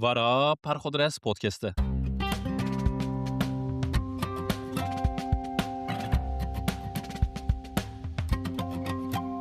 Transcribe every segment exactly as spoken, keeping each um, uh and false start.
Vara Perxudres Podcast e.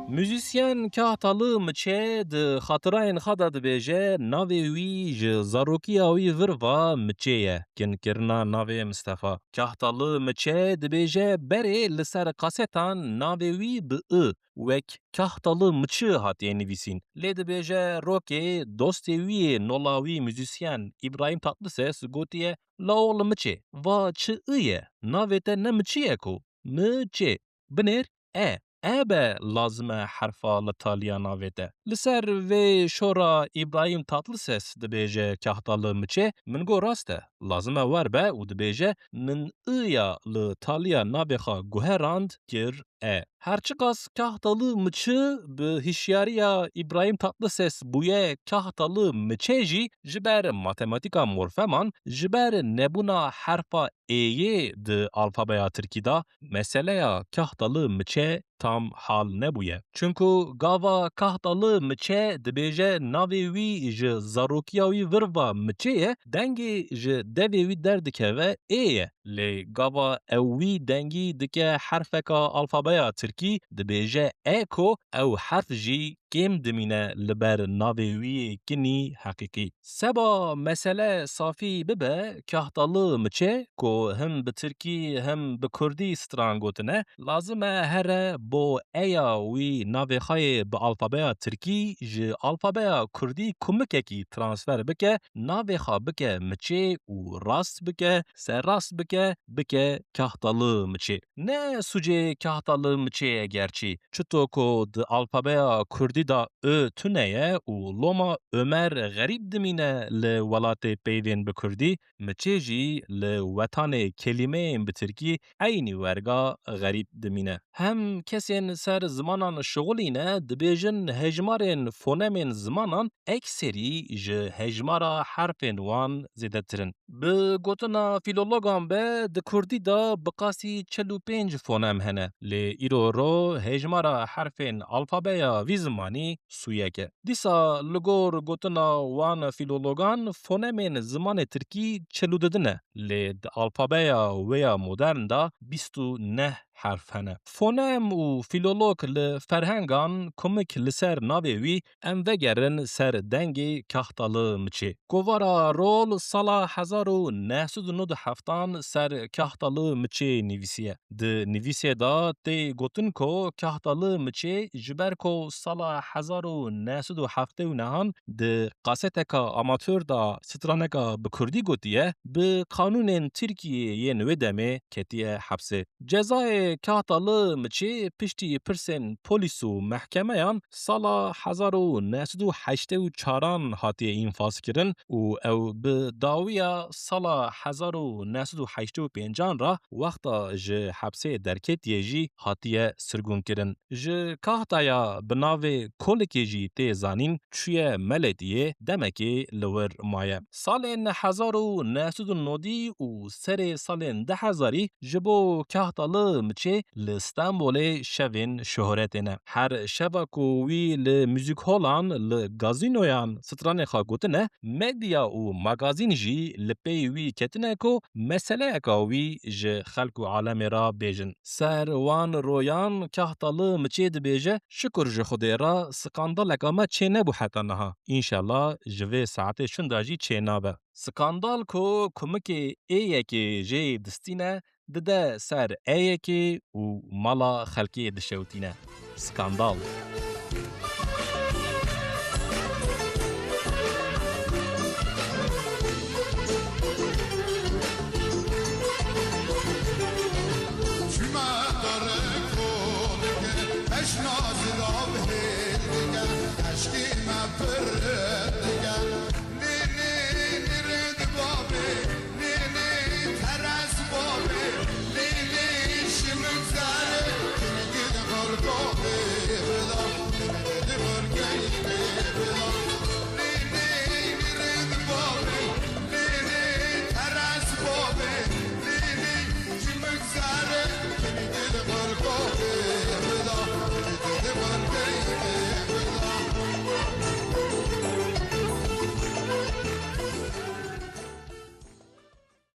Muzîsyen Kahtalı Miçe di xatirayên xwe de dibêje, navê wî ji zarokiya wî vir va Miçe ye. Kinkirina navê Mistefa. Kahtalı Miçe dibêje, berê li ser kasetan navê wî bi I, wek Kahtalı Miçi hatiye nivîsîn. Lê dibêje, rokê dostê wî yê nola wî muzîsyen Îbrahîm Tatlises gotiye, "La oğlu Miçe, va çi I ye? Navê te ne Miçi ye ku? Miçe. Binêr E. E be lazim e herfa li taliya navê te." Li ser vê şora Îbrahîm Tatlises dibêje, Kahtalı Miçe, "Min got rast e. Lazim e wer be." Û dibêje, "Min I ya li taliya navê xwe guherand, kir E." Her çiqas Kahtalı Miçi bi hişyariya Îbrahîm Tatlises bûye Kahtalı Miçe jî, ji ber matematîka morfeman, ji ber nebûna herfa Êyê di alfabeya tirkî de, meseleya Kahtalı Miçe tam hal nebûye. Çunku gava Kahtalı Miçe dibêje, navê wî ji zarokiya wî vir va Miçe ye, dengê ji devê wî derdikeve Ê ye. Lê gava ew wî dengî dike herfeka alfabeya tirkî, dibêje E ku ew herf jî kêm dimîne li ber navê wî yê kinî heqîqî. Seba mesele safî bibe, Kahtalı Miçe, ku him bi tirkî him bi kurdî stran gotine, lazim e here bo eya wî navê xwe yê bi alfabeya tirkî ji alfabeya kurdî kumikekî transfer bike, navê xwe bike Miçe û rast bike, serrast bike, bike Kahtalı Miçe. Ne sûcê Kahtalı Miçe ye gerçî. Çito ku di alfabeya kurdî de Ö tune ye û loma Ömer Xerîb dimîne li welatê peyvên bi kurdî, Miçê jî li wetanê kelîmeyên bi tirkî eynî werga Xerîb dimîne. Hem kesên ser zimanan şixulîne dibêjin, hejmarên fonemên zimanan ekserî ji hejmara herfên wan zêdetir in. Bi gotina fîlologan be, di kurdî de bi qasî çil û pênc fonem hene, lê îro ro hejmara herfên alfabeya vî zimanî sûyek e. Dîsa li gor gotina wan fîlologan, fonemên zimanê tirkî çil û du ne, lê di alfabeya wê ya modern de bîst û neh herf hene. Fonem û fîlolog li ferhengan kumik li ser navê wî, em vegerin ser dengê Kahtalı Miçê. Kovara Rol sala hezar û neh sed û nod û heftan ser Kahtalı Miçê nivîsiye. Di nivîsê de tê gotin ku Kahtalı Miçê ji ber ku sala hezar û neh sed û heftê û nehan di kaseteka amatör de straneka bi kurdî gotiye, bi qanûnên Tirkiyê yên wê demê ketiye hepsê. Cezayê Kahtalı Miçê piştî pirsên polîs û mehkemeyan sala hezar û neh sed û heştê û çaran hatiye înfazkirin û ew bi dawiya sala hezar û neh sed û heştê û pêncan re wexta ji hepsê derketiye jî hatiye sirgûnkirin. Ji Kahtaya bi navê Kolikê jî tê zanîn, çûye Melediyê, demekê li wir maye. Salên hezar û neh sed û nodî û serê salên du hezarî ji bo Kahtalı Miçê li Stenbolê şevên şohretê ne. Her şeva ku wî li muzîkholan, li gazînoyan stranê xwe gotine, medya û magazîn jî li pey wî ketine ku meseleyeka wî ji xelk û alemê re bêjin. Ser wan royan Kahtalı Miçê dibêje, şikur ji Xwedê re skandaleka me çê nebû heta niha. Înşallah ji vê saetê şinda jî çê nabe. Skandal ku kumikê ê yekê jê distîne, dide ser e yekê û mala xelkê dişewtîne. Skandal.